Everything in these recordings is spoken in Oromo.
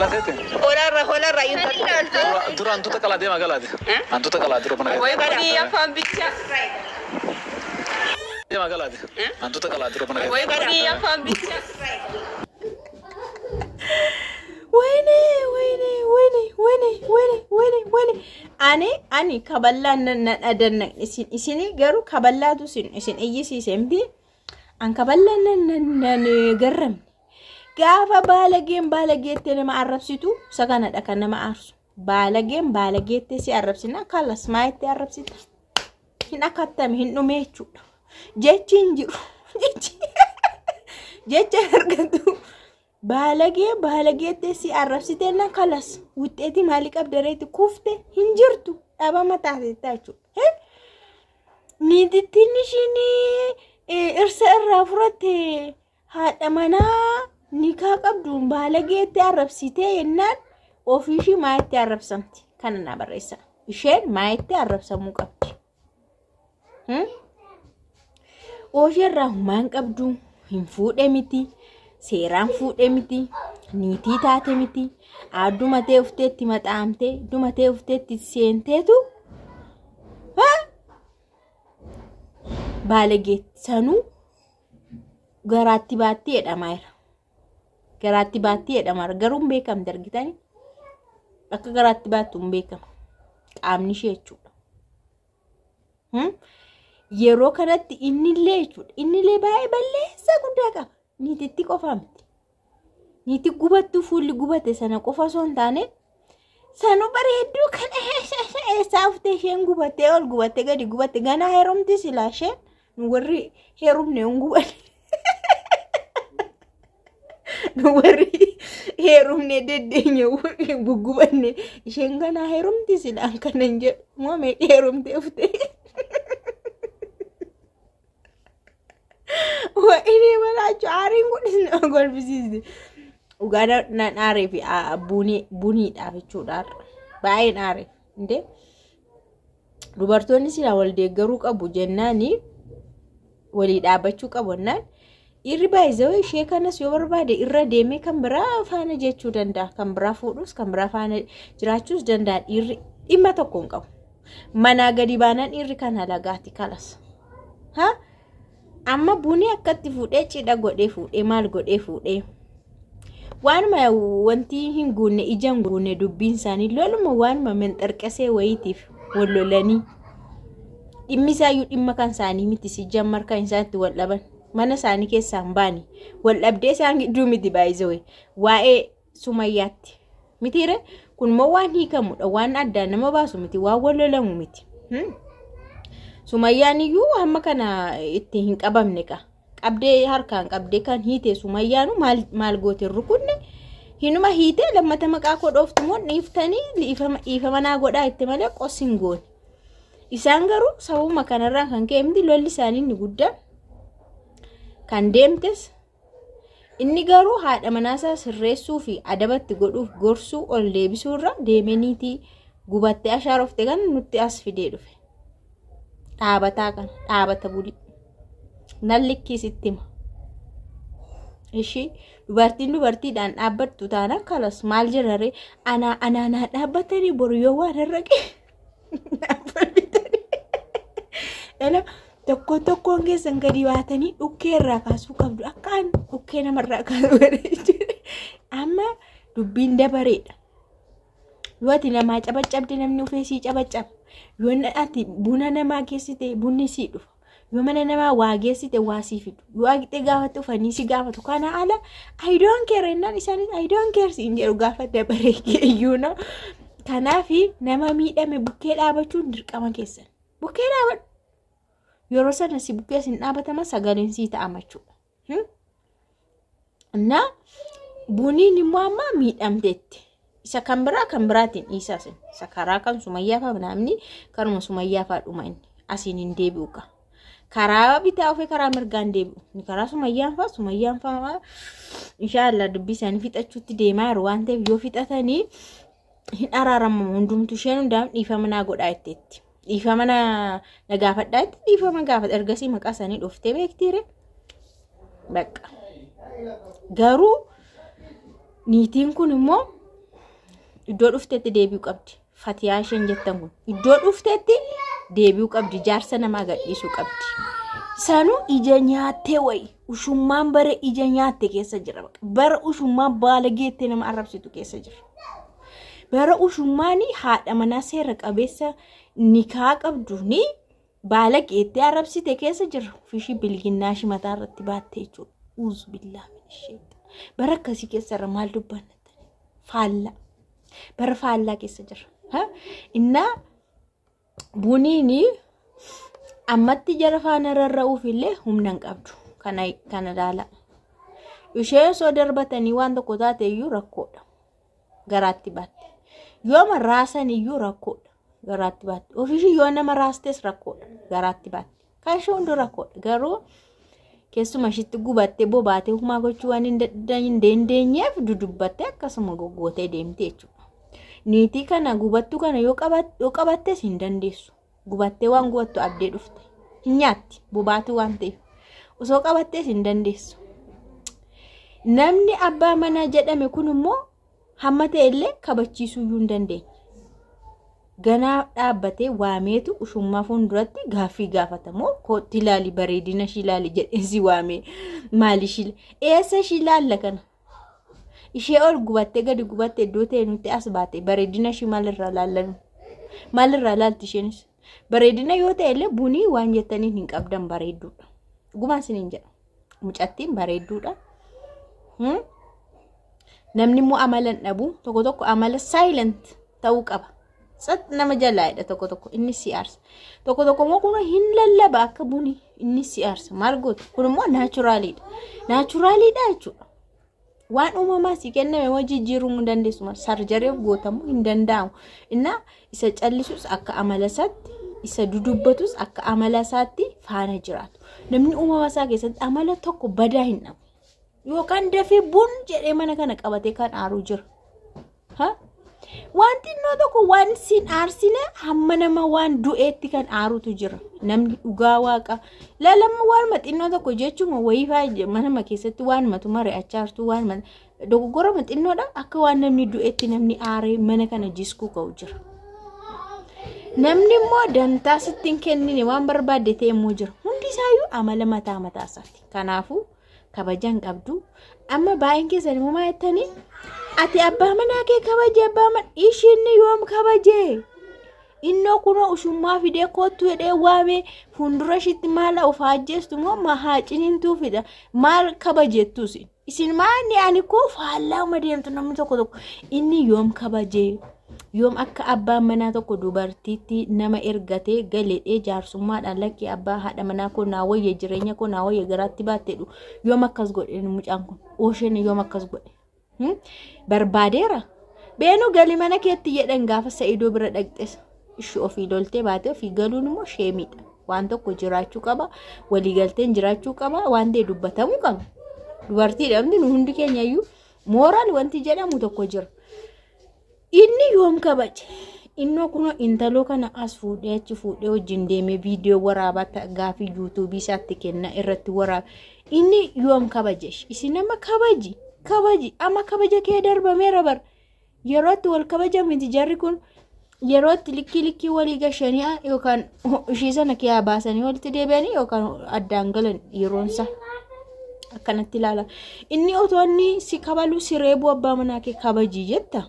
Galaa seete? Hoolaarra hoolaarra iyyuu Dura hantuuta qalaa deemaa galaati. Hantuuta qalaa dura mana Way bunii afaan bicha. deemaa galaati. Hantuuta qalaa dura mana Way bunii afaan bicha. ወይኔ ወይኔ ወይኔ ወይኔ ወይኔ ወይኔ ወይኔ! Ani kaballaan nan adannaqne isin isini garuu kaballaatu isin iyyisiise miti. An kaballaan nan nan garramne. Gaafa baalageen baalageettee nama arrabsitu isa kanadha kan nama aarsu. Baalageen baalageettee si arrabsina kalas maayettee arrabsita. Hin akattame hin dhume jechuudha. Jechi hin jiru. Jecha hin argatu. Baalagee baalageettee si arrabsiteenna kalas wuxxeeti maalii qabdareeti kufte hin jirtu dhabama taateetta jechuudha. Niitittiin ishiin irsa irraa furatte haadha manaa nikaa qabduun baalageettee arrabsitee jennaan ofiishii maayettee arrabsamti. Kana na barreessa. Isheen maayettee arrabsamuu qabdi. Oshee irraa humaa hin qabdu, hin fuudhe miti, seeraan fuudhe miti, niitii taate miti, adduma ta'e ufteetti maxaamtee, duma ta'e ufteetti seenteetu baalageetti sanuu garaatti baatti jedhamaa jira. Garaatti baatti jedhamaa jira. Garuu hin beekamte argitanii? Akka garaatti baattu hin beekama. Qaamni ishee jechuudha. Yeroo kanatti innillee jechuudha. Innillee baay'ee balleessaa guddaa qaba. Niititti qofa miti. Niitii gubattuu fuulli gubate sana qofa osoo hin taane sanuu bareedduu kana eessaa uftee isheen gubattee ol gubattee gadi gubatte ganaa heerumti silaa isheen nu warri heerumne hin gubanne. Nu warri heerumne deddeenya guggubanne isheen ganaa heerumti silaan kana hin jedhu moo meeqa heerumtee uftee. Wa'inee malaachu aariin kunis nama kolfisiiste. Dhugaa nan aaree fi buniidhaaf jechuudha. Baay'een aaree. Indee dubartoonni silaa wal deeggaruu qabu jennaani walii dhaabbachuu qabu jennaan dhiirri baay'isee ishee kanas yoo barbaade irra deemee kan biraa faana jechuu danda'a. Kan biraa fuudhus kan biraa faana jiraachuus danda'a. Dhiirri dhimma tokko hin qabu. Manaa gadi baanaan dhiirri kan halagaati kalas. Haa? Amma bunii akkatti fuudhee cidha godhee fuudhee maal godhee fuudhee waanuma wanti hin guunne ija hin guunne dubbiin isaanii loluma waanuma menxarqasee wayiitiif wal lolanii dhimmi isaayyuu dhimma kan isaanii miti si jammar kan isaan itti wal dhaban mana isaanii keessaa hin baane wal dhabdee isaan gidduu miti baay'isee waa'ee Sumayyaatti mitiire kun immoo waan hiikamudha waan addaan nama baasu miti waan wal lolamu miti. Sumayyaan iyyuu hamma kana itti hin qabamne qa. Qabdee harkaan qabdee kan hiite Sumayyaanu maal goote rukunne hinuma hiite lammata maqaa koo dhooftu moo dhiiftanii dhiifama naa godhaa itti malee qos hin goone. Isaan garuu sababuma kanarraan kan ka'e miti lolli isaanii inni guddaan kan deemtes inni garuu haadha manaasaa sirreessuu fi adabatti godhuuf gorsuu ol deebisuu irra deemee niitii gubattee ashaarofte kan nutti as fidee dhufe. Dhaabataa kana dhaabata bulii. Nan likkii sitti hima. Ishii dubartiin dubartiidhaan dhaabbattu taanaan kalas maal jiraree anaa anaa naa dhaabbatanii boru yoo waan harraqe dhaabbatanii. Ela tokko tokkoon keessan gadi baatanii dhukkee irraa kaasuu qabdu akka an dhukkee namarraa kaasuu jechuudha. Amma dubbiin dabareedha. Yoo ati namaa cabaccabde namni ufee sii cabaccaba. Yoo ati buna namaa geessite bunni sii dhufa. Yoo mana namaa waa geessite waa sii fidu. Yoo aqxee gaafatte ufanii si gaafatu. Kana ala I don't care jennaan isaanis I don't care siin jedhu gaafa dabaree keeyyuu no. Kanaaf nama miidhame bukkee dhaabachuun dirqama keessan. Bukkee dhaabadhu. Yeroo sana si bukkee sin dhaabatama sagaleen sii ta'ama jechuudha. Innaa buniin immoo amma miidhamteetti. Isa kan biraa kan biraatiin dhiisaa sin. Isa karaa kan Sumayyaa fa'a namni karuma Sumayyaa fa'a dhuma inni asiin hin deebi'u qa. Karaa bitaa ofii karaa mirgaan deebi'u. Inni karaa Sumayyaan fa'a Sumayyaan fa'a inshaallah dubbii isaanii fixachuutti deemaa jiru waan ta'eef yoo fixatanii hin araaramamu hundumtu isheen hundaaf dhiifama naa godhaa jetteetti. Dhiifama na gaafadhaa jetti dhiifama gaafadha ergasii maqaa isaanii dhooftee beektiire. Bakka. Garuu niitiin kun immoo Iddoo dhuftetti deebi'uu qabdi. Fatiyaa isheen jettan kun iddoo dhuftetti deebi'uu qabdi. Jaarsa namaa gadhiisuu qabdi. Sanuu ija nyaattee wayi ushummaan bara ija nyaatte keessa jira. Bara ushummaan baala geettee nama arrabsitu keessa jira. Bara ushummaan haadha manaa seera qabeessa nikaa qabdu ni baala geettee arrabsite keessa jira. Ofishii bilginnaa ishii mataa irratti baattee jechuudha. Uuzu billaa min Bara akkasii keessa irra maal dubbanna? Faallaa. Bara faallaa keessa jira. Innaa buniini ammatti jara faana rarra'uuf illee humna hin qabdu. Kana ilaala. Ishee osoo darbatanii waan tokko taate iyyuu rakkoodha. Garaatti baatte. Yooma raasan iyyuu rakkoodha. Garaatti baatte. Ofiishii yoo nama raastes rakkoodha. Garaatti baatte. Kan ishee hunduu rakkoodha. Garuu keessuma ishitti gubattee bobaatee humaa gochuu waan hin dandeenyeef dudubbattee akkasuma goggootee deemte jechuudha. Niitii kana gubattuu kana yoo qabattes hin dandeessu. Gubattee waan gubattu abdee dhufte. Hin nyaatti bobaatu waan ta'eef. Osoo qabattees hin dandeessu. Namni abbaa manaa jedhame kun immoo hamma ta'e illee kabachiisuu iyyuu hin dandeenye. Ganaa dhaabbatee waameetu ushummaa fuulduratti gaaffii gaafatamoo kootti ilaali bareedina ishii ilaali jedhee si waamee maali ishii eessa ishii ilaalla kana? Ishee ol gubattee gadi gubattee iddoo ta'e nutti as baate bareedina ishii maalirraa ilaallanu? Maalirraa ilaalti isheenis? Bareedina yoo ta'e illee bunii waan jettaniin hin qabdan bareedduudha. Gumaan isiniin jedha. Mucattiin bareedduudha. Namni immoo amala hin dhabu. Tokko tokko amala silent ta'uu qaba. Tsat nama jalaa'edha tokko tokko inni si aarsa. Tokko tokko immoo kun hin lallaba akka bunii inni si aarsa. Maal gootu? Kun immoo naachuraaliidha. Naachuraaliidha jechuudha. Waan uumamaa si kenname immoo jijjiiruu hin dandeessu. Sarjareef gootamuu hin danda'amu. Innaa isa callisus akka amala isaatti, isa dudubbatus akka amala isaatti faana jiraatu. Namni uumama isaa keessatti amala tokko badaa hin dhabu. Yookaan dafee bun jedhee mana kana qabatee kan aaru jira. Waan xinnoo tokko waan siin aarsine hamma nama waan du'eetti kan aarutu jira. Namni dhugaa waaqa. Laalamma waanuma xinnoo tokko jechuun wayii fa'aa manama keessatti waanuma mari'achaa jirtu waanuma dogoggorama xinnoodha akka waan namni du'eetti namni aaree mana kana jiskuu ka'u jira. Namni immoo dantaa sitti hin kennine waan barbaadde ta'e immoo jira. Hundi isaayyuu amala mataa mataa isaati. Kanaafuu kabaja hin qabdu. Amma baay'een keessan immoo maal jettanii? Ati abbaa manaa kee kabaje abbaa manaa ishiin yoom kabaje? Innoo kunoo ushummaa fidee kottu jedhee waamee fuuldura ishiitti maal of ajjeestu moo haa ciniintuu fida maal kabajettus? Isin maal ani koo faallaa deemtu namni tokko tokko inni yoom kabaje? Yoom akka abbaan manaa tokko dubartiitti nama ergatee galeedhee jaarsummaadhaan lakkii abbaa haadha manaa koo naa wayya jireenya koo naa wayya garaatti baatteedhu yoom akkas godhe mucaan kun oosheen yoom akkas godhe? Barbaadeera. Beenuu galii mana keetti jedhan gaafa Sa'idoo bira dhaqxes ishee ofii loltee baatee ofii galuun immoo sheemiidha. Waan tokko jiraachuu qaba, waliigalteen jiraachuu qaba, waan ta'e dubbatamuu qaba. Dubartiidha nu hundi keenya iyyuu mooraal wanti jedhamu tokko jira. Inni yoom kabaje? Innoo kunoo intaloo kana as fuudhee achi fuudhee wajjin deemee viidiyoo waraabaa gaafii yuutuubii isaatti kenna irratti waraaba. Inni yoom kabaje? Isin nama kabaji. Kabaji amma kabaja kee darbameera bar yerootti wal kabaja miti jarri kun yerootti likkii likkii walii gashanii yookaan ishii sana kee baasanii walitti deebi'anii yookaan addaan galan yeroonsa akkanatti ilaala. Inni otoo inni si kabalu si reebuu abbaa manaa kee kabajii jetta.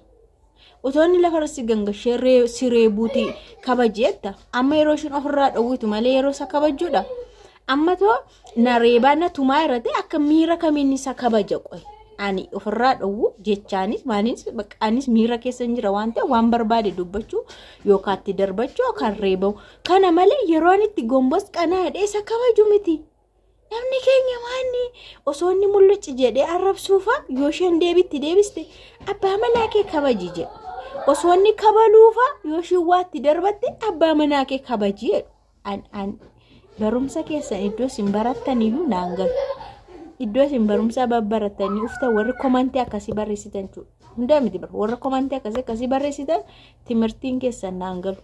Otoo inni lafarra si gangashee si reebuuti kabaji jetta. Amma yeroo ishiin ofirraa dhowwitu malee yeroo isa kabajuudha. Amma too na reebaa na tumaa irratti akka miira kamiin isa kabaja qoy. Ani ofirraa dhowwu jechaanis maanis anis miira keessa hin jira waan ta'eef waan barbaade dubbachuu yookaan itti darbachuu yookaan reebamu. Kana malee yeroo ani itti gombos qanaa jedhee isa kabaju miti. Namni keenya maanni osoo inni mul'uci jedhee arrabsuufa yoo isheen deebitti deebiste abbaa manaa kee kabaji jedha. Osoo inni kabaluufa yoo isheen waatti darbatte abbaa manaa kee kabaji jedhu. An barumsa keessan iddoo isin barattaniyyuu naan galu. Iddoo isin barumsa babbaratanii uftan warri komantii akkasii barreessitan jechuudha. Hundaa miti bara warra komantii akkasii akkasii barreessitan timirtiin keessan naan galu.